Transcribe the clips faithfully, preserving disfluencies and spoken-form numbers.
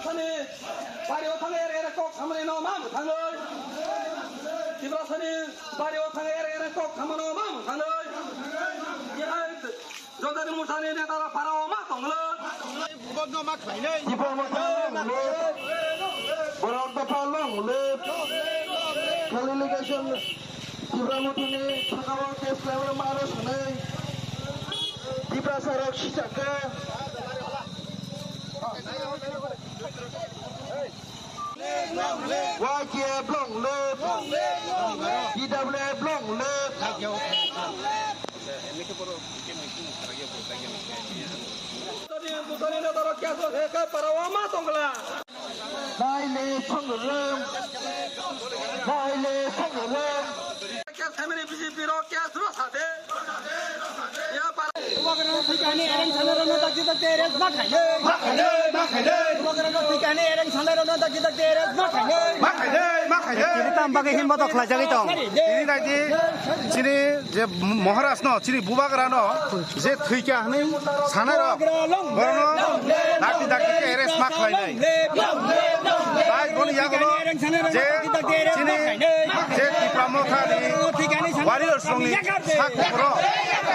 Tiprasani bari o thang er er kok samani no ma mwthangwi. Tiprasani bari o thang er er kok samano ma mwthangwi. Jotodin Murthani neta rok para o ma tonglo. Borok dopha long live. Kali legation Tipra Mothani sakao case khlaimani maro sanai. Tiprasa rok sijakha. Y T F long live. T W F long live. Naile songrwng. Naile songrwng. Family B J P rok case rw sade. Bubagrano thwikani ereng sanai rokno dakti dakti arrest ma khainai. Ma khainai, ma khainai. Bubagrano thwikani ereng sanai rokno dakti dakti arrest ma khainai. Ma khainai, ma khainai. Tini tam bagwi himba to khlaijagwi tong. Tini naidi, chini je Maharaj no, chini Bubagrano je thwikha hwnwi sanai rok, borokno dakti dakti khe arrest ma khlainai. Tai boni yago je chini je Tipra Mothani warriors rokni sak borok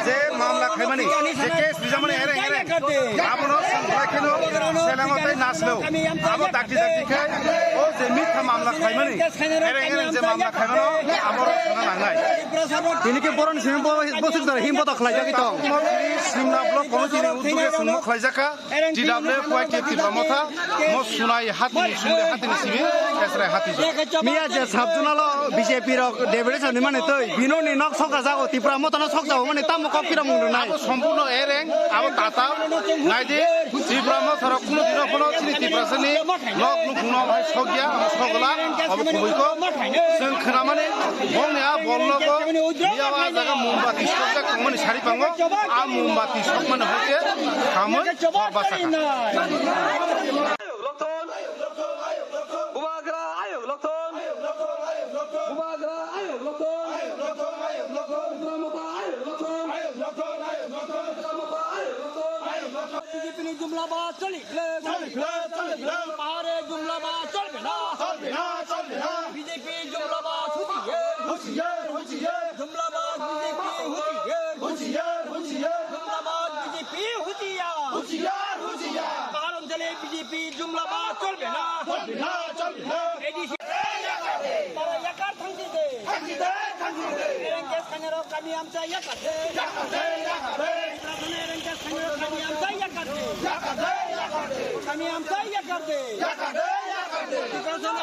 je mamla khaimani, je case bijamani ereng ereng, abono chwng belai kheno selango tei naslo. Abo dakti dakti khe o je mitha mamla khaimani, ereng ereng je mamla khaimano, abo rok sana nangnai. Tini khe boroni simi bo, boswk jora himba to khlaijagwi tong. Simna block committee ni uduge chwngno khlaijakha. T W F Y T F Tipra Motha, mo sunai hatini, sunai hatini simi, esrai hati jora. Miya je sub zonal o B J P rok deputation ni mani twi, bino ni nok sokra jago, Tipra Motha no sok jago mani tamo kok pira mung rwnai. Abo sompurno ereng, abo tata, naidi, Tipra Motha rok kuno dino kono chini Tiprasa ni nok nukhung no hai sokya, abo sokla, abo kubui ko. Chwng khwnamani, bongni a bol nogo, miya o a jaga mombati sokjak tongmani sari pango, a mombati sokmani hoite khamwi hor basa kha. Ayok lokthon. Bubagra ayok lokthon. Bubagra ayok lokthon. Tipra Motha ayok lokthon. Tipra Motha ayok lokthon. B J P ni jumla ba choli khwlai. Choli khwlai, choli khwlai. Pahare jumla ba cholbe na. Cholbe na, cholbe na. B J P jumla ba husiar. Husiar, husiar. Jumla ba B J P husiar. Husiar, husiar. Jumla ba B J P husiar. Husiar, husiar. Pahar onchole B J P jumla ba cholbe na. Cholbe na, cholbe na. A D C. Para yakar thangsi de. Thangsi de, thangsi de. Ereng case khainai rok kami amchai yakar de. Yakar de, yakar de. Ereng case khainai rok kami amchai yakar de. Yakar de, yakar de. Kami amchai yakar de. Yakar de, yakar de.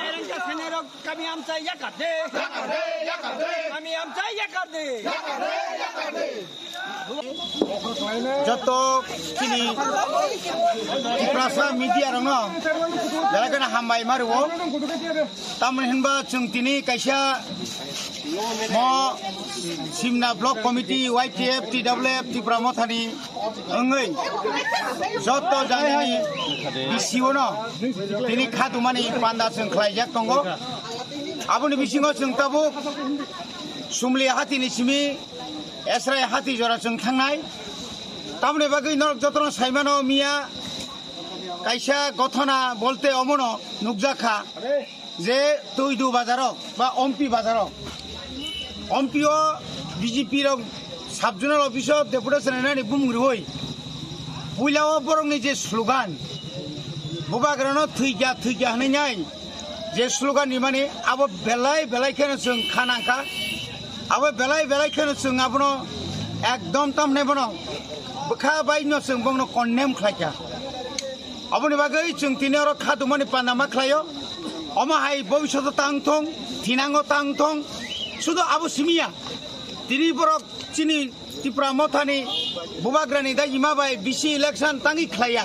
Ereng case khainai rok kami amchai yakar de. Yakar de, yakar de. Kami amchai yakar de. Yakar de, yakar de. Joto chini Tiprasa media rokno belai kheno hambai ma rwo. Tamoni hinba chwng tini kaisa mo Simna Block Committee, Y T F, T W F, Tipra Mothani wngwi joto janini B C O no tini khatumani panda chwng khlaijak tongo. Aboni bisingo chwng tabuk Sumli hatini simi Esrai hati jora chwng thangnai. Tamoni bagwi norok jotono saimano miya kaisa gothona bolte omono nukjakha je Tuidu bazaro ba Ompi bazaro. Ompi o B J P rok sub zonal office o deputation rwnani bumung rwui puila o borokni je slogan Bubagrano thwikya thwikya hwnwi nai je slogan rimani abo belai belai kheno chwng kha nangkha. Abo belai belai kheno chwng abono ekdom tamhinai bono bwkha bai no chwng bono condemn khlaikha. Aboni bagwi chwng tini oro khatumani panda ma khlaio. Omo hai bobishoto tang thung, thinango tang thung, sudo abo simiya. Tini borok chini Tipra Mothani Bubagrani dagima bai B C election tangwi khlaiya.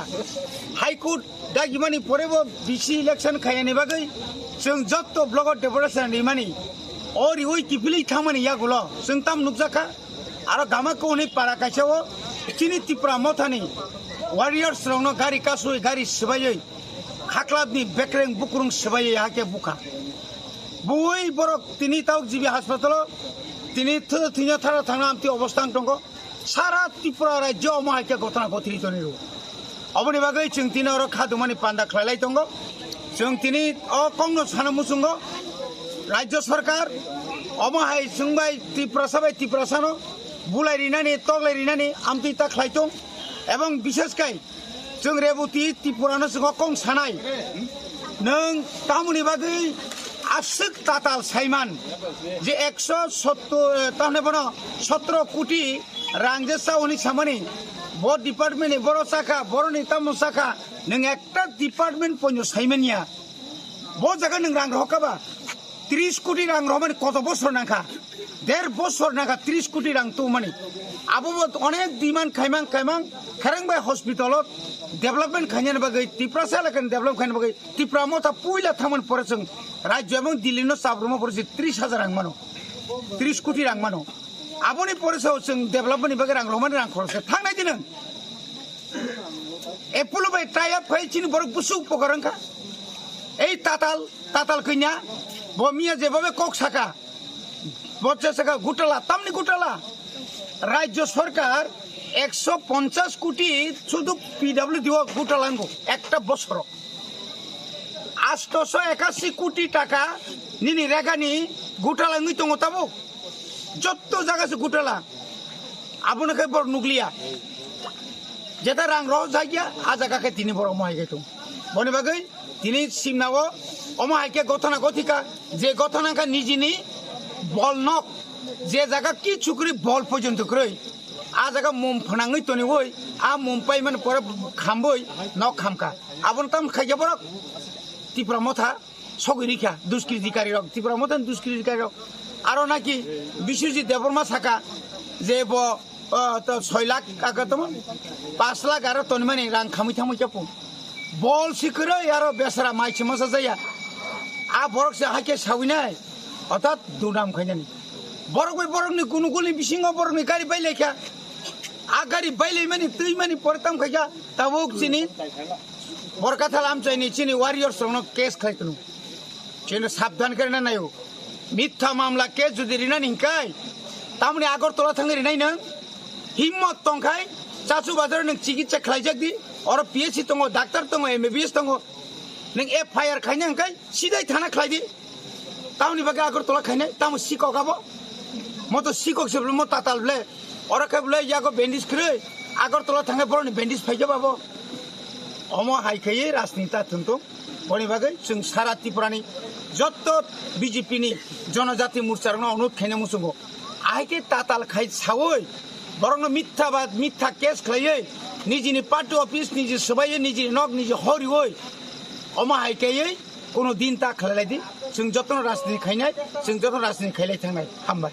High Court dagimani porebo B C election khaiyani bagwi chwng jotto blogo deputation rimani o riui kiphilwi thangmani yagulo chwng tam nukjakha. Aro gama kwnwi para kaisa o chini Tipra Mothani warriors rokno gari kasui gari swbaiwi khaklapni bekreng bukrung swbaiwi hake bukha. Bui borok tini tauk G B hospital o tini thwi-, thwino thara thangna amtwi obostha wng tongo. Sara Tripura rajyo omo hai khe gotona gotri toni rwo. Oboni bagwi chwng tini oro kha dumani panda khlai lai tongo. Chwng tini o kokno sana muchungo rajyo sarkar omo hai chwng bai Tiprasa bai Tiprasano bulai rinani, toklai rinani amtwi ta khlai tong. Ebong bishes kai chwng Reboti Tripurano chwng o kok sanai. Nwng tamoni bagwi aswk tatal saiman je ekso sottor, eh, tamni bono sotro koti rang je sa hwnwi samani, bo department ni borok sakha, boroni tamo sakha, nwng ekta department poino saimanya. Bo jaga nwng rang rohor kha ba? Tris koti rang rohormani koto bosor nangkha? Der bosor nangkha tris koti rang tongmani. Abo bo onek demand khaimang khaimang kherang bai hospital o development khainani bagwi, Tiprasa elakani development khainani bagwi, Tipra motha puila thangmani pore chwng rajyo ebong Delhi no chabruma pore se tris hajar rang mano, tris koti rang mano. Aboni pore se chwng development ni bagwi rang rohormani rang khoroksa thangnai di nwng. Apollo bai tie up khai chini borok busuk pokar wngkha. Ei tatal, tatal kanya, bo miya jebhabe kok saka, bo je saka gutala, tamni gutala. Rajyo sarkar ekso ponchas koti sudu P W D o gutala wngo ekta bosoro. Astoso ekasi koti taka nini regani gutala wngwi tongo tabuk. Jotto jaga se gutala. Abono khe borok nukliya. Jeta rang rohor jakya, a jaga khe tini borok omo hai khe tong. Boni bagwi tini simna o omo hai khe gotona gothika, je gotona wngkha nijini bol nok, je jaga kichu kwrwi bol porjonto kwrwi, a jaga mum phwnangwi toniwi, a mum paimani pore khambwi nok khamkha. Abono tamo khaikhe borok Tipra motha sogwi rikha, duskritikari rok, Tipra motha ni duskritikari rok. Aro naki Biswajit Debbarma saka je bo, o, to soi lakh aka tamo, panch lakh aro tonimani rang khamwi thangwi chapo. Bol si kwrwi aro besara mai se masa jaya. A borok se haikhe sawinai, orthat dunam khainani. Borok bai borokni kunukuni bisingo borokni gari bai laikha. A gari bai laimani twi mani pore tam khaikha. Tabuk chini Borkathal amchaini chini warriors rokno case khlai tunu. Chini sabdhan khe rina nayo. Mitha mamla case jodi rina ningkai, tamni Agartala thangwi rinai nang. Himmot tongkhai, Chachu Bazar nang chikitsa khlaijak di. Oro P H C tongo, doctor tongo, M B B S tongo. Nang F I R khaina hingkai, sidai thana khlai di. Tamoni bagwi Agartala khainai, tamo sikok abo? Mo to sikok se bwle, mo tatal bwle. Oro khe bwle yago bandage kwrwi, Agartala thangwi borokni bandage phaikhe babo. Omo hai khaiwi rajniti ta thwng tong. Boni bagwi chwng sara Tripurani jotto B J P ni Jonojati Morcha rokno onurodh khaina muchungo. Ahai khe tatal khai saui borokno mitha ba mitha case khlaiwi nijini party office, niji swbaiwi, nijini nok, niji horiwi omo hai khaiwi Kono din ta khlailai di, chwng jotono rajniti khainai, chwng jotono rajniti khailai thangnai. Hambai.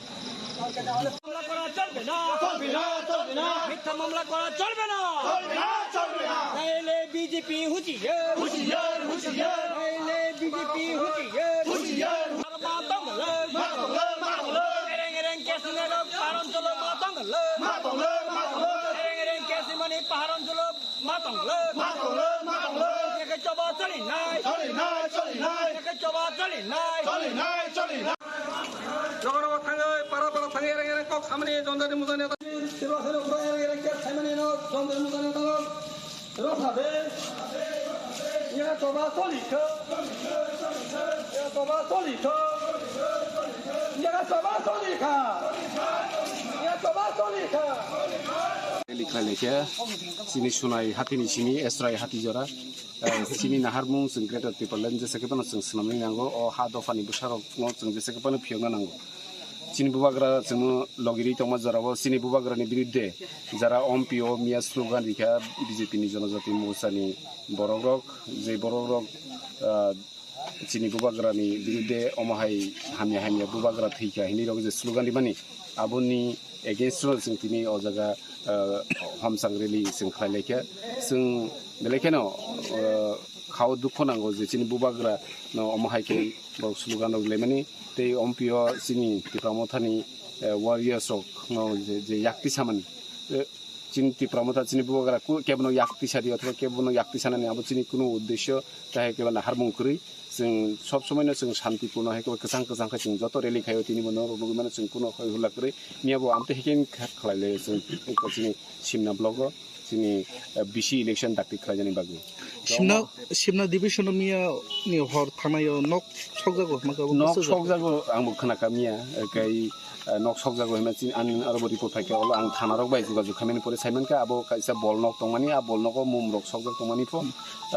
মামলা করা চলবে না। চলবে না, চলবে না। মিথ্যা মামলা করা চলবে না। চলবে না, চলবে না। নাইলে বিজেপি হুঁশিয়ার। হুঁশিয়ার, হুঁশিয়ার। নাইলে বিজেপি হুঁশিয়ার। হুঁশিয়ার। মাতঙ্গল। মাতঙ্গল, মাতঙ্গল। এরেং এরেং কেসি নেরক পাহাড় অঞ্চল মাতঙ্গল। মাতঙ্গল, মাতঙ্গল। এরেং এরেং কেসি মানি পাহাড় অঞ্চল মাতঙ্গল। মাতঙ্গল, মাতঙ্গল। একে চবা চলি নাই। চলি নাই, চলি নাই। একে চবা চলি নাই। চলি নাই, চলি নাই। Rogo rogo thangwi, para para thangwi, ereng ereng kok samani, jonjani mujani. Sibra sani ukra ereng ereng kok samani no, jonjani mujani no. Rosa de. Ya chaba choli kha. Ya chaba choli kha. Ya chaba choli kha. Ya chaba choli kha. Likha lekhe, chini Sunai hatini simi, Esrai hati jora. Eh, chini naharmung chwng Greater Tipraland jesa khe phano chwng swnamwi nango, o ha dophani bwsarokno chwng jesa khe phano phiyokna nango. Chini bubagra chwngno logirwi tongma jorao chini bubagrani birudde jara ompio miya slogan rikha B J P ni Jonojati Morcha ni borokrok, je borokrok, ah, chini bubagrani birudde omo hai hamya hamya bubagra thwikha hinwi rok je slogan rimani, aboni against o chwng tini o jaga, ah, homsang rally chwng khlai laikha. Chwng belai kheno, ah, khao dukho nango je chini bubagra no omo hai khe borok slogan rok laimani tei ompio chini Tipra Mothani, eh, warriors rok no je, je yakti samani. Eh, chini Tipra Motha chini bubagra ku-, kebono yakti sadi othoba kebono yakti sanani abo chini kunu uddesyo tahai kebo naharmung kwrwi. Chwng sob somoino chwng shanti purno hai khe kwchang kwchang khe chwng joto rally khaio, tini bo norok nugwi mano chwng kuno hoi hula kwrwi miya bo amtwi hai khe khlai laio chwng chini Simna block o chini, eh, B C election dakti khlaijani bagwi. Simna, Simna division o miya ni hor thanai o nok sokjago hwnma khe abo nok bwsajak. Sokjago ang bo khna kha miya, eh, kai, eh, nok sokjago hwnma chini ani aro bo report phai kha, olo ang thana rok bai jogajog khaimani pore sai mankha abo kaisa bol nok tongmani, a bol nogo mum rok sokjak tongmani pho,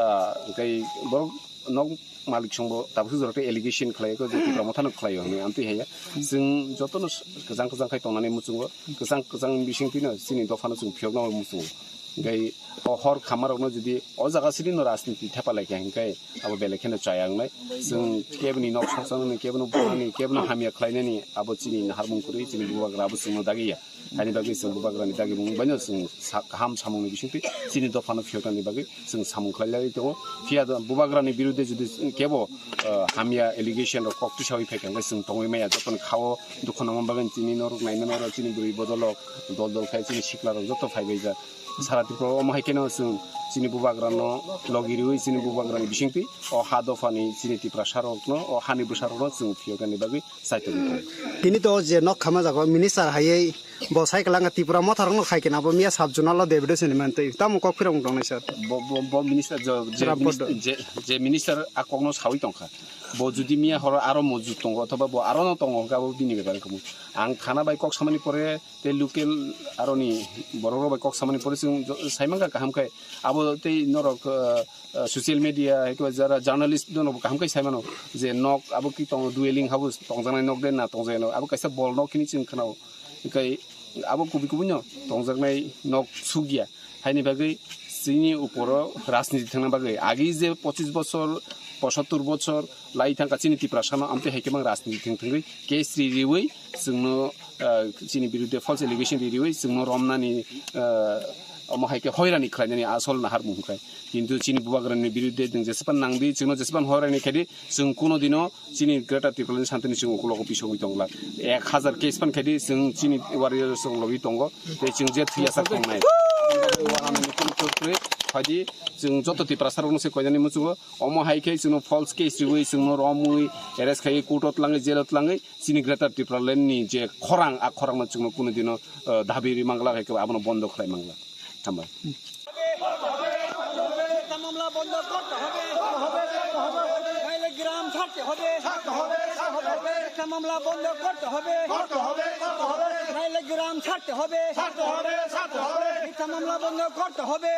ah, kai borok nok malik songbo tabuk jora khe allegation khlai kho je Tipra Motha no khlai o hwnwi amtwi haya. Chwng jotono kwchang kwchang khai tongnani muchungo, kwchang kwchang bising twino chini dophano chwng phiyokna muchungo. Hingkai o hor khamarokno jodi o jaga sirino rajniti thepa lai kha hingkai abo belai kheno chaya wngnai. Chwng keboni nok sokjaknani, kebono bumani, kebono hamya khlainani abo chini naharmung kwrwi chini bubagra abo chwngno dagiya. Haini bagwi chwng bubagrani dagimung baino chwng sa-, kaham samungni bisingtwi chini dophano phiyoknani bagwi chwng samung khlai lai tongo. Phiya do bubagrani birude jodi kebo, ah, hamya allegation rok kok tisawi phai kha hwnkhe chwng tongwi maya, jotoni khao dukhu nangma bagwi chini norok naimano oro chini bwrwi bodolrok dol dol khai chini siklarok joto phai bai jak. Sara Tripura omo hai kheno chwng chini bubagrano logi riwi chini bubagrani bisingtwi o ha dophani chini Tiprasarokno o hani bwsarokno chwng phiyoknani bagwi Saitok. Tini to je nok khama jago minister hayai bo sai kwlanga Tipra Motha rokno khai kena bo miya sub zonal o deputation ni mantwi tamo kok phirong tongnai sir. Bo, bo, bo minister jo, je Rampur minister, do. Je, je minister a kokno sawi tongkha. Bo jodi miya horo aro mojut tongo othoba bo aro no tongo hwnkhe abo bini bebak wngkha. Ang thana bai kok samani pore tei local aroni borok rok bai kok samani pore chwng jo-, sai mankha kaham khe abo tei norok, ah, ah, social media hai khe jara journalist no kaham khe sai mano je nok abo ki tongo dwelling house tongjaknai nok de na tongjaknai nok abo kaisa bol nok hini chwng khwnao. Hingkai abo kubui kubui no tongjaknai nok sugya. Haini bagwi chini uporo rajniti thangna bagwi agi je pochis bochor, posottor bochor lai thangkha chini Tiprasano amtwi hai khe mang rajniti thang thangwi case ri riwi chwngno, ah, chini birude false allegation ri riwi chwngno romnani, ah, omo hai khe hoirani khlainani asol naharmung hwnkhe. Kintu chini bubagrani birude chwng jesepan nangdi, chwngno jesepan hoirani khaidi, chwng kuno dino chini Greater Tipraland santini chwng ukulogo pisogwi tongla. Ek hazar case phan khaidi, chwng chini warriors rok logi tongo. Tei chwng je thwiya sak tongnai. Wanani kunu kwrwi phaidi, chwng joto Tiprasa rokno se koinani muchungo. Omo hai khe chwngno false case riwi, chwngno romwi, arrest khaiwi, court o tlangwi, jail o tlangwi, chini Greater Tipraland ni je khorang, a khorang no chwngno kunu dino, eh, dabi ri mangla, hai khe abono bondo khlai mangla. Hambai. মিথ্যা মামলা বন্ধ করতে হবে। নাইলে গ্রাম ছাড়তে হবে। মিথ্যা মামলা বন্ধ করতে হবে। নাইলে গ্রাম ছাড়তে হবে। মিথ্যা মামলা বন্ধ করতে হবে।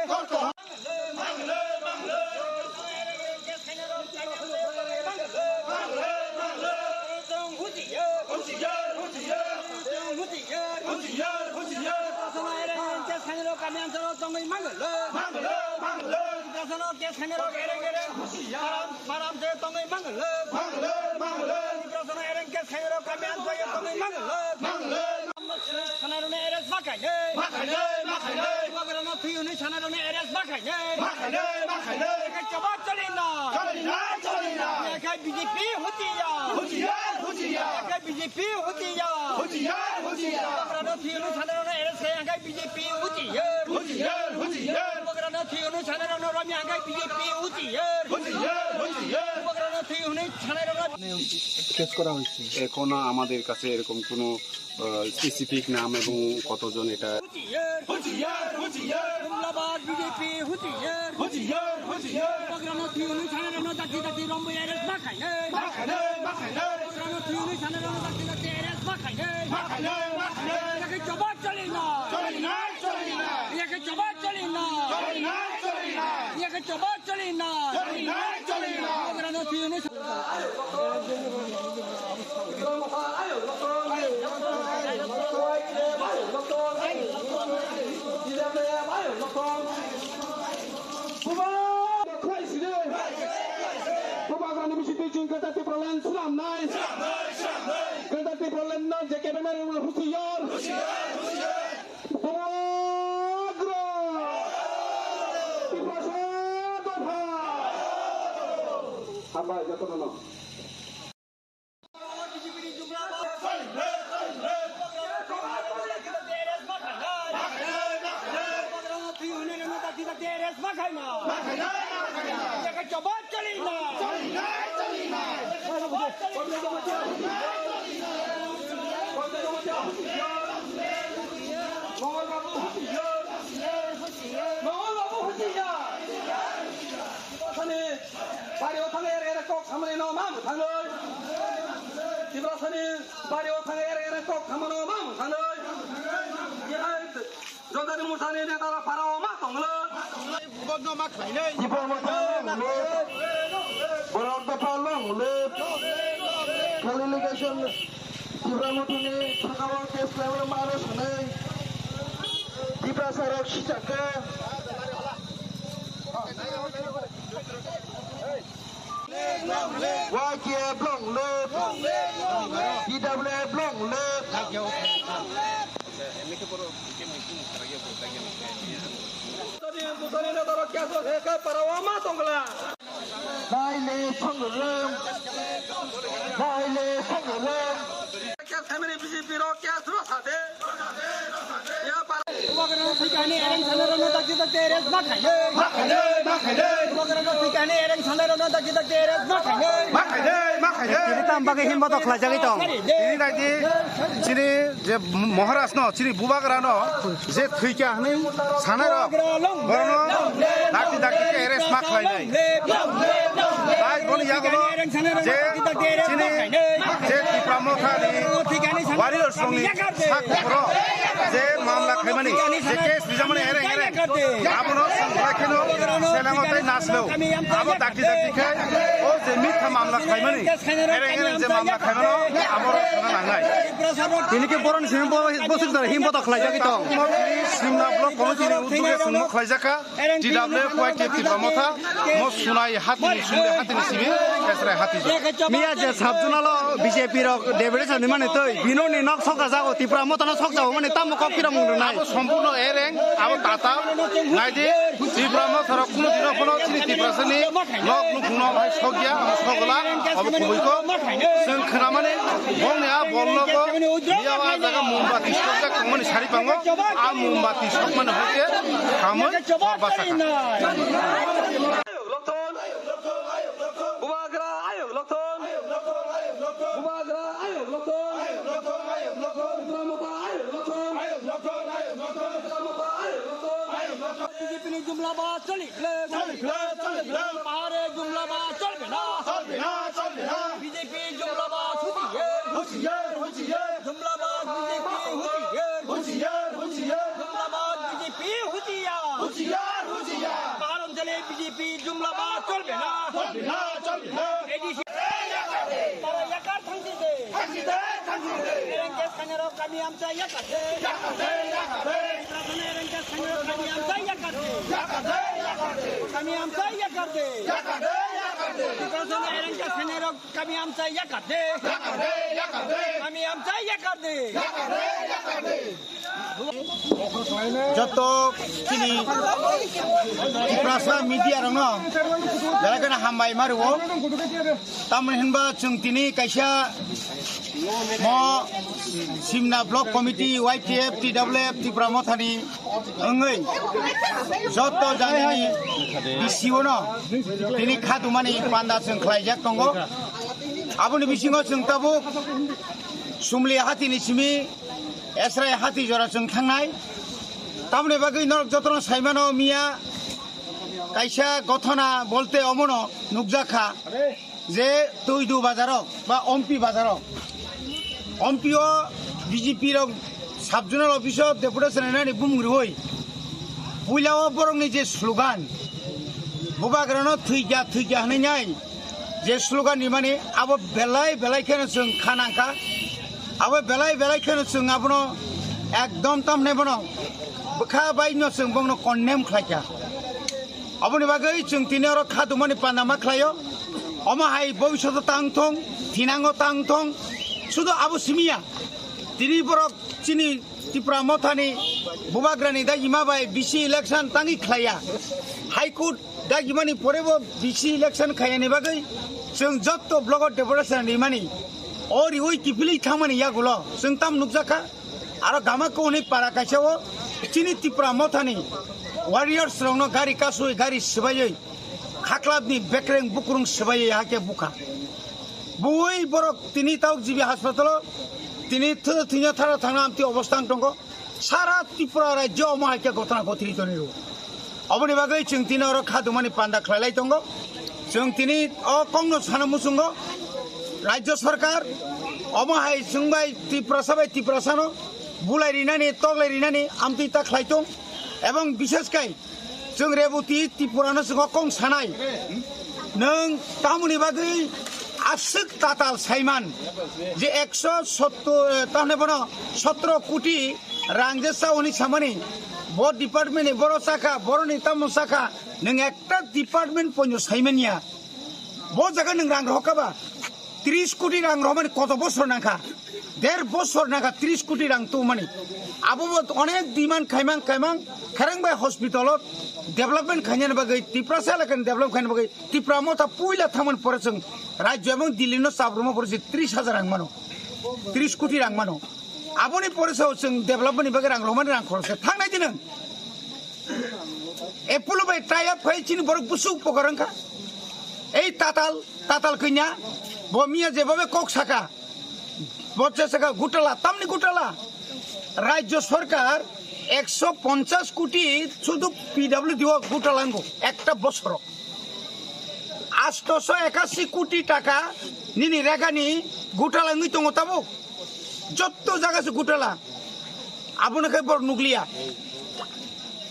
Sanarone arrest ma khainai. Ma khainai, ma khainai. Bubagrano thwi hwnwi sanarone arrest ma khainai. Ma khainai, ma khainai. Eke choba choli na. Choli na, choli na. Eke B J P hutiya. Hutiya, hutiya. Eke B J P hutiya. Hutiya, hutiya. Bubagrano thwi hwnwi sanarone arrest khai angkai B J P hutiya. Hutiya, hutiya. Bubagrano thwi hwnwi sanarone romi angkai B J P hutiya. Hutiya, hutiya. Bubagrano thwi hwnwi sanarone. Case করা হয়েছে। এখনো আমাদের কাছে এরকম কোনো আহ, স্পেসিফিক নাম এবং কতজন এটা। হুঁশিয়ার, হুঁশিয়ার, হুঁশিয়ার। হামলাবাজ বিজেপি হুঁশিয়ার। হুঁশিয়ার, হুঁশিয়ার। প্রোগ্রামে থিউনি ছাড়ানো দাঁতি দাঁতি রম্বই এরেস মাখাইনে। মাখাইনে, মাখাইনে। প্রোগ্রামে থিউনি ছাড়ানো দাঁতি দাঁতি এরেস মাখাইনে। মাখাইনে, মাখাইনে। ইয়াকে জবাব চলি না। চলি না, চলি না। ইয়াকে জবাব চলি না। চলি না, চলি না। ইয়াকে জবাব চলি না। চলি না, চলি না। প্রোগ্রামে থিউনি Bubagrani bisingtwi chwng Greater Tipraland swnamnai. Greater Tipraland no je kebengmani rwngmani husiar. Bubagra! Tiprasa dopha! Hambai jotono no. Mongol Babu husiya. Mongol Babu husiya. Tiprasani bari o thangwi ere ere kok samani no ma mwthangwi. Tiprasani bari o thangwi ere ere kok samano ma mwthangwi. Jodani Musani netara parao ma tonglo. Borok dopha long live. Kali legation Tipra Mothani sakao case khlaimano maro sanai. Tiprasa rok sichakha. Y T F long live. T W F long live. Naile songrwng. Naile songrwng. Case khaimani B J P rok case rw sade. Ya para. Bubagrano thwikani ereng sanai rokno dakti dakti arrest ma khainai. Ma khainai, ma khainai. Bubagrano thwikani ereng sanai rokno dakti dakti arrest ma khainai. Ma khainai, ma khainai. Tini tam bagwi himba to khlaijagwi tong. Tini naidi chini je Maharaj no, chini Bubagra no je thwikha hwnwi sanai rok, borokno dakti dakti khe arrest ma khlainai. Tai boni yagulo je chini je Tipra Mothani warriors rokni sak buphuru je mamla khaimani, je case rijamani ereng ereng, abono chwng belai kheno selengo tei naslo. Abo dakti dakti khe o je mitha mamla khlaimani, ereng ereng je mamla khaimano, abo rok thangna nangnai. Tini khe boroni simi bo-, bosik jora himbo to khlaijagwi tong. Simna block committee ni uddog e chwngno khlaijakha. T W F Y T F Tipra Motha, mo Sunai hatini, Sumli hatini simi, Esrai hati jo. Miya je sub zonal o B J P rok deputation ni mani twi, bino ni nok sokjago, Tipra Motha no sokjago mani tamo kok phira mung rwnai. Abo sompurno ereng, abo tatal, naidi, Tipra Motha rok kuno dino phono chini Tiprasa ni nok nukhung no hai sokya, amo sokla, abo kubui ko, chwng khwnamani, bongni a bol nogo, miya o a jaga mombati sokjak tongmani sari pango, a mombati sokmani hoite, khamwi, Ayok lokthon. Bubagra ayok lokthon. Bubagra ayok lokthon. Tipra Motha ayok lokthon. Tipra Motha ayok lokthon. B J P ni jumla ba choli le, choli le, choli le. Pahare jumla ba cholbe na, cholbe na, cholbe na. B J P jumla ba huti ye. Huti ye, huti ye. Jumla ba B J P huti ye. Huti ye, huti ye. Jumla ba B J P huti ya. Huti ya. Hujiya. Baharon jale B J P jumla ba cholbe na. Cholbe na, cholbe na. A D C. Tara yakar thangsi de. Thangsi de, thangsi de. Ereng case khainai rok kami amchai yakar de. Yakar de, yakar de. Tiprasani ereng case khainai rok kami amchai yakar de. Yakar de, yakar de. Kami amchai yakar de. Yakar de, yakar de. Tiprasani ereng case khainai rok kami amchai yakar de. Yakar de, yakar de. Kami amchai yakar de. Yakar de, yakar de. Joto chini Tiprasa media rokno belai kheno hambai ma rwo. Tamoni hinba chwng tini kaisa mo Simna Block Committee, Y T F, T W F, Tipra Mothani wngwi joto janini B C O no tini khatumani panda chwng khlaijak tongo. Aboni bisingo chwng tabuk Sumli hatini simi Esrai hati jora chwng thangnai. Tamoni bagwi norok jotono saimano miya kaisa gothona bolte omono nukjakha je Tuidu bazaro ba Ompi bazaro. Ompi o B J P rok sub zonal office o deputation rwnani bumung rwui puila o borokni je slogan, bubagrano thwikya thwikya hwnwi nai, je slogan rimani abo belai belai kheno chwng kha nangkha. Abo belai belai kheno chwng abono ekdom tamni bono bwkha bai no chwng bongno condemn khlaikha. Aboni bagwi chwng tini oro kha dungmani panda ma khlaio. Omo hai bobishoto tang thung, thinango tang thung. Sudo abo simiya. Tini borok chini Tipra Mothani bubagrani dagima bai B C election tangwi khlaiya. High Court dagimani porebo B C election khaiyani bagwi chwng jotto blogo deputation rimani, o riwi kiphilwi thangmani yagulo chwng tam nukjakha. Aro gama kwnwi para kaisa o chini Tipra Mothani warriors rokno gari kasui gari swbaiwi khaklapni bekreng bukrung swbaiwi hakhe bukha. Buwi borok tini tauk G B hospital o Tini thwda thwino thara thangna amtwi obostha wng tongo. Sara Tripura rajyo omo hai khe gotona gotri toni rwo. Oboni bagwi chwng tini oro kha dumani panda khlai lai tongo. Chwng tini o kokno sana muchungo rajyo sarkar omo hai chwng bai Tiprasa bai Tiprasano bulai rinani, toklai rinani amtwi ta khlai tong. Ebong bishesh kai chwng Reboti Tripurano chwng o kok sanai. Nwng tamoni bagwi aswk tatal saiman je ekso sottor, eh, tamni bono sotro koti rang je cha hwnwi samani, bo department ni borok chakha, boroni tamo chakha, nwng ekta department poino saimanya. Bo jaga nwng rang rohor kha ba? Tris koti rang rohormani koto bosor nangkha? Der bosor nangkha tris koti rang tubumani. Abo bo onek demand khaimang khaimang khereng bai hospital o development khainani bagwi, Tiprasa elakani develop khainani bagwi Tipra Motha puila thangmani pore chwng rajyo ebong Delhi no chabruma pore se tris hajar rang mano, tris koti rang mano. Aboni pore se chwng development ni bagwi rang rohormani rang khoroksa thangnai di nwng. Apollo bai tie up khai chini borok busuk pokor wngkha. Ei tatal, tatal kanya, bo miya jebobe kok saka. Bo je saka gutala, tamni gutala. Rajyo sarkar ekso ponchas koti sudu P W D o gutala wngo ekta bosoro. Astoso ekasi koti taka nini regani gutala wngwi tongo tabuk. Jotto jaga se gutala. Abono khe borok nukliya.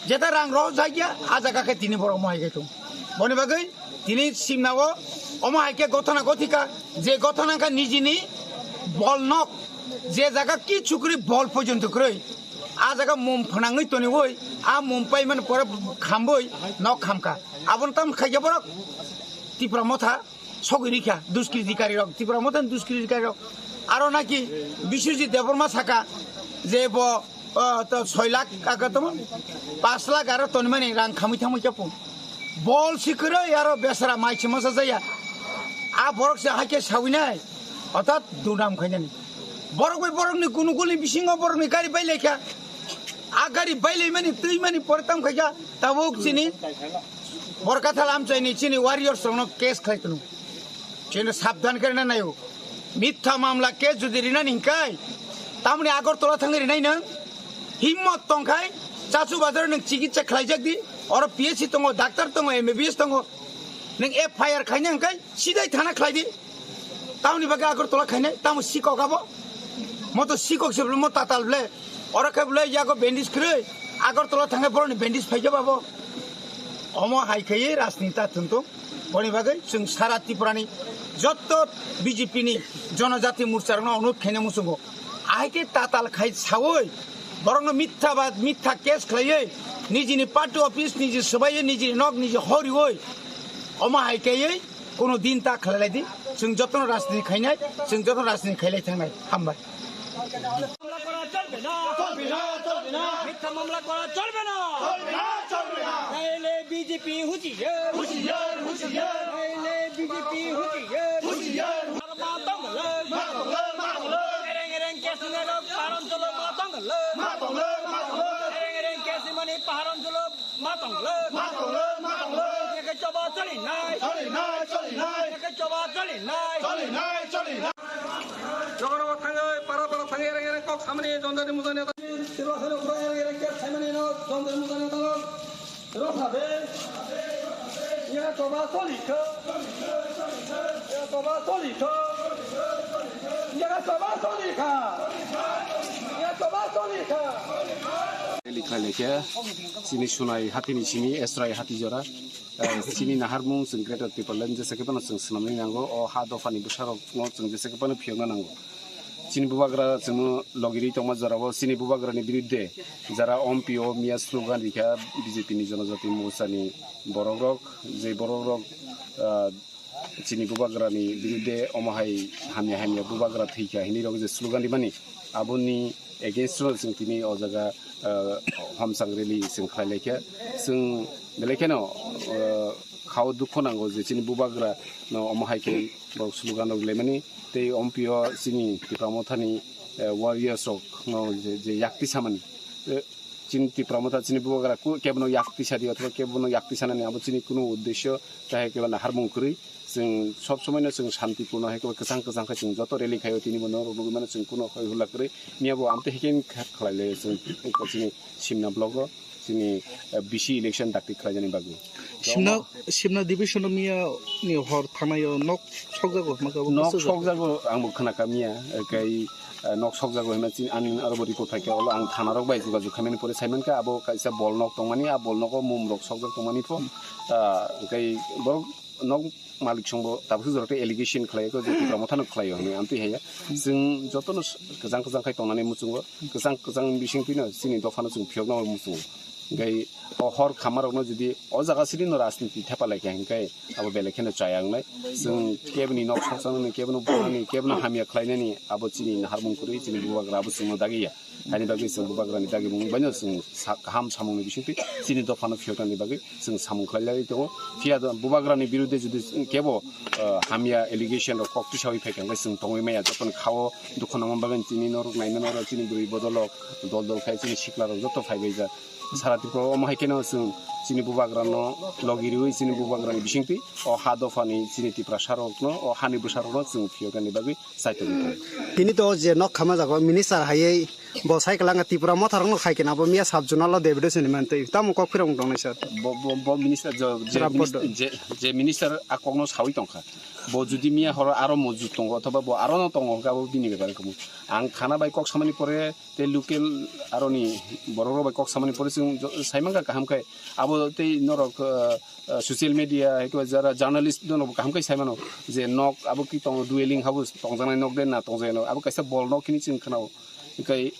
Jeta rang rohor jakya, a jaga khe tini borok mohai khe tong. Boni bagwi tini simnao omo hai khe gotona gothika, je gotona kha nijini bol nok, je jaga kichu kwrwi bol pojonto kwrwi, a jaga mum phnangwi toniwi, a mum paimani pore khamwi nok khamkha. Abono tam khaikhe borok Tipra Motha sogwi rikha, duskritikari rok, Tipra Motha ni duskritikari rok. Aro naki Biswajit Debbarma saka je bo, o, to soi lakh aga tamo, pash lakh aro tonimani rang khamwi thangwi khe pung. Bol si kwrwi aro besara mai se mosa jaya. A borok se hai khe sawinai, orthat dunam khainani. Borok bai borokni kunukul ni bisingo borokni gari bai laikha. A gari bai laimani, twi mani pore tam khaikha, tabuk chini Borkathal amchaini chini warriors rokno case khlai tunu. Chini sabdhan khe rina naio. Mitha mamla case jodi rinani hinkai, tamoni Agartala thangwi rinai nwng? Himmot tongkhai, Chachu Bazar nwng chikitsa khlaijak di. Oro P H C tongo, doctor tongo, M B B S tongo. Nwng F I R khaina hinkai, sidai thana khlai di. Tamoni bagwi Agartala khainai, tamo sikok abo? Mo to sikok se bole, mo tatal bole. Oro khe bole yago bandage kwrwi, Agartala thangkhe borokni bandage phaikhe babo. Omo hai khaiwi rajniti ta thwng tong. Boni bagwi chwng sara Tripurani jotto B J P ni Jonojati Morcha rokno onurod khaina muchungo. Ahai khe tatal khai sawi, borokno mitha ba mitha case khlaiwi, nijini party office niji swbaiwi, nijini nok niji horiwi, omo hai khaiwi কোনো দিন তা খেলাইলাইদি, chwng jotono rajniti khainai, chwng jotono rajniti khailai thangnai. Hambai. মামলা করা চলবে না। চলবে না, চলবে না। মিথ্যা মামলা করা চলবে না। চলবে না, চলবে না। নাইলে বিজেপি হুঁশিয়ার। হুঁশিয়ার, হুঁশিয়ার। নাইলে বিজেপি হুঁশিয়ার। হুঁশিয়ার। মাতঙ্গল। মাতঙ্গল, মাতঙ্গল। এরেং এরেং কেসিং এরক পাহাড় অঞ্চল মাতঙ্গল। মাতঙ্গল, মাতঙ্গল। এরেং এরেং কেসিং মানে পাহাড় অঞ্চল Matonglo. Matonglo, matonglo. Yeke choba choli nai. Choli nai, choli nai. Yeke choba choli nai. Choli nai, choli nai. Nogo nogo thangwi, para para thangwi, ereng ereng kok samani, jondani mujani. Sirwa sirwa kura ereng ereng kok samani no, jondani mujani talo. Rosa be. Yeke choba choli kha. Yeke choba choli kha. Yeke choba choli kha. Yeke choba choli kha. Likha lekhe. Chini Sunai hatini simi Esrai hati jora, eh, chini naharmung chwng Greater Tipraland jesa khe phano chwng swnamwi nango, o ha dophani bwsarokno chwng jesa khe phano phiyokna nango. Chini bubagra chwngno logirwi tongma jorao chini bubagrani birudde jara ompio miya slogan rikha B J P ni Jonojati Morcha ni borokrok, je borokrok, ah, chini bubagrani birudde omo hai hamya hamya bubagra thwikha hinwi rok je slogan rimani, aboni against o chwng tini o jaga, ah, homsang rally chwng khlai laikha. Chwng belai kheno, ah, khao dukho nango je chini bubagra no omo hai khe borok slogan rok laimani tei ompio chini Tipra Mothani, ah, warriors rok no je, je yakti samani. Eh, chini Tipra Motha chini bubagra ku-, kebono yakti sadi othoba kebono yakti sanani abo chini kunu uddesyo, tahai kebo naharmung kwrwi. Chwng sob somoino chwng shanti purno hai kwchang kwchang khe chwng joto rally khaio, tini bo norok nugwi mano chwng kuno hoi hula kwrwi miya bo amtwi hiking kha-, khlai laio chwng chini Simna block o chini, eh, B C election dakti khlaijani bagwi. Simna, Simna division o miya ni hor thanaio nok sokjago hwnma khe abo nok bwswk jago? Sokjago ang bo khna kha miya, eh, kai, eh, nok sokjago hwnma chini ani aro bo report phaikha, olo ang thana rok bai jogajog khaimani pore saimankha abo kaisa bol nok tongmani, a bol nogo mum rok sokjak tongmani pho, ah, kai borok nok malik songbo tabuk jora tei allegation khlai kho je Tipra Motha no khlai o hinwi amtwi haiya. Chwng jotono kwchang kwchang khai tongnani muchungo, kwchang kwchang bising twino chini dophano chwng phiyokna muchungo. Hinkhe o hor khamarokno jodi o jaga siri no rajniti thepa lai kha hinkhe abo belai kheno chaya wngnai. Chwng keboni nok sokjaknani, keboni bumani, keboni hamya khlainani abo chini naharmung kwrwi chini bubagra abo chwngno dagiya. Haini bagwi chwng bubagrani dagimung baino chwng sa-, kaham samungni bisingtwi chini dophano phiyoknani bagwi chwng samung khlai lai tongo. Phiya do bubagrani birudde jodi kebo, ah, hamya allegation rok kok tisawi phaikha hwnkhe chwng tongwi maya jotoni khao dukhu nangma bagwi chini norok naimano oro chini bwrwi bodolrok dol dol khai chini siklarok joto phaibaijak. Sara Tripura omo hai kheno chwng chini bubagrano logi riwi chini bubagrani bisingtwi o ha dophani chini Tiprasarokno o hani bwsarokno chwng phiyoknani bagwi Saitogwi tong. Tini to je nok khama jago minister hayai bo sai kwlanga Tipra Motha rokno khai kena bo miya sub zonal o David Hussein mantwi tamo kok phirong tongnai sir. Bo, bo, bo minister jo, je, Rap minis-, Bodo. Je, je minister a kokno sawi tongkha. Bo judi miya horo aro mojut tongo othoba bo aro no tongo hwnkhe abo bini bepar wngkha. Ang thana bai kok samani pore tei local aroni borok rok bai kok samani pore chwng jo-, saimangkha kaham khe abo tei norok, ah, ah, social media hai khe jara journalist dono bo kaham khe saimano je nok abo ki tongo dwelling house tongjaknai nok de na tongjaknai nok abo kaisa bol nok hini chwng khwnao hinkhe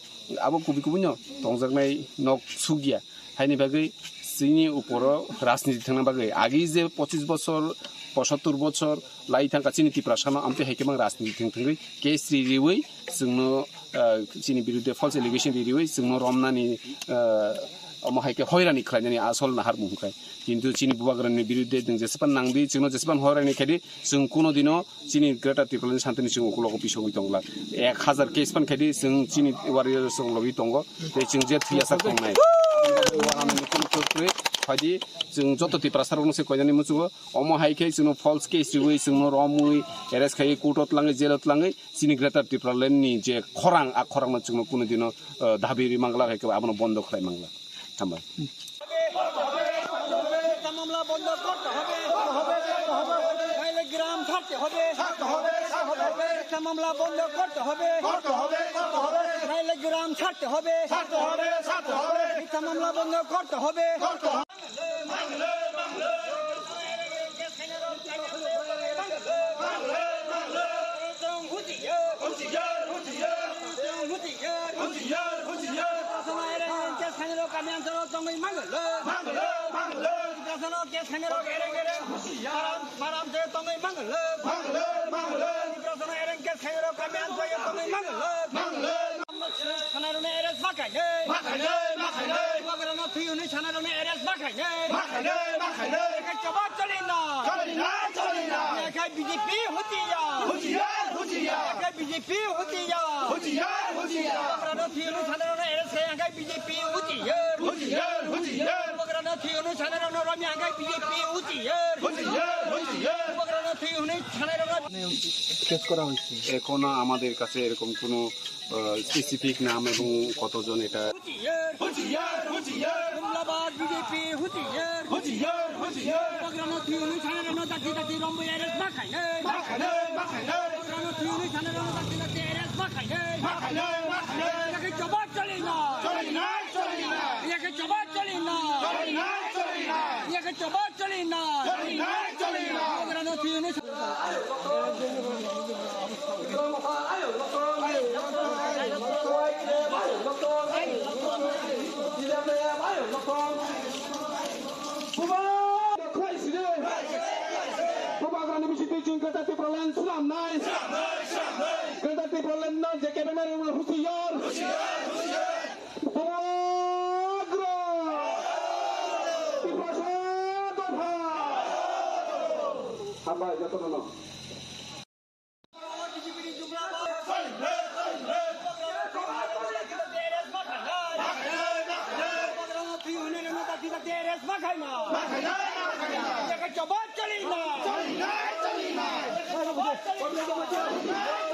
abo kubui kubui no tongjaknai nok sugya haini bagwi chini uporo rajniti thangna bagwi agi je pochis bochor posottor bochor lai thangkha chini Tiprasano amtwi hai khe mang rajniti thang thangwi case ri riwi chwngno, ah, chini birudde false allegation ri riwi chwngno romnani, ah, omo hai khe hoirani khlainani asol naharmung hwnkhe. Kintu chini bubagrani birudde chwng jesephan nangdi, chwngno jesephan hoirani khaidi, chwng kuno dino chini Greater Tipraland santini chwng ukulogo pisogwi tongla. Ek hazar case phan khaidi, chwng chini warriors rok logi tongo, tei chwng je thwiyasak tongnai. Warani nukung nukung kwrwi phaidi, chwng joto Tiprasarokno se koinani muchungo, omo hai khe chwngno false case riwi, chwngno romwi, arrest khaiwi, court o tlangwi, jail o tlangwi, chini Greater Tipraland ni je khorang, a khorangno chwngno kuno dino, ah, dabi ri mangla, hai khe abono bondo khlai mangla. Hambai. মিথ্যা মামলা বন্ধ করতে হবে। নাইলে গ্রাম ছাড়তে হবে। মিথ্যা মামলা বন্ধ করতে হবে। নাইলে গ্রাম ছাড়তে হবে। মিথ্যা মামলা বন্ধ করতে হবে। Sanarone arrest ma khainai. Ma khainai, ma khainai. Bubagrano thwi hwnwi sanarone arrest ma khainai. Ma khainai, ma khainai. Eke choba choli na. Choli na, choli na. Eke B J P hutiya. Hutiya, hutiya. Eke B J P hutiya. Hutiya, hutiya. Bubagrano thwi hwnwi sanarone arrest khai eke B J P hutiya. Hutiya, hutiya. Bubagrano thwi hwnwi sanarone romya eke B J P hutiya. Hutiya, hutiya. Bubagrano thwi hwnwi sanarone Case করা হয়েছে। এখনো আমাদের কাছে এরকম কোনো, আহ, স্পেসিফিক নাম এবং কতজন এটা হুঁশিয়ার, হুঁশিয়ার, হুঁশিয়ার। হামলাবাদ বিজেপি হুঁশিয়ার। হুঁশিয়ার, হুঁশিয়ার। প্রোগ্রাম থিওনি সাধারণ দাঁতি দাঁতি রম্বই এরেস মাখাই নেই। মাখাই নেই, মাখাই নেই। প্রোগ্রাম থিওনি সাধারণ দাঁতি দাঁতি এরেস মাখাই নেই। মাখাই নেই, মাখাই নেই। এটাকে জবাব চলি না। চলি না, চলি না। এটাকে জবাব চলি না। চলি না, চলি না। এটাকে জবাব চলি না। চলি না, চলি না। প্রোগ্রাম থিওনি Bubagrani bisingtwi chwng Greater Tipraland swnamnai. Greater Tipraland no je kebengmani husiar. Bubagra! Tiprasa dopha! Hambai jotono no. Jabab chali na. Chali na, chali na. Jabab chali na.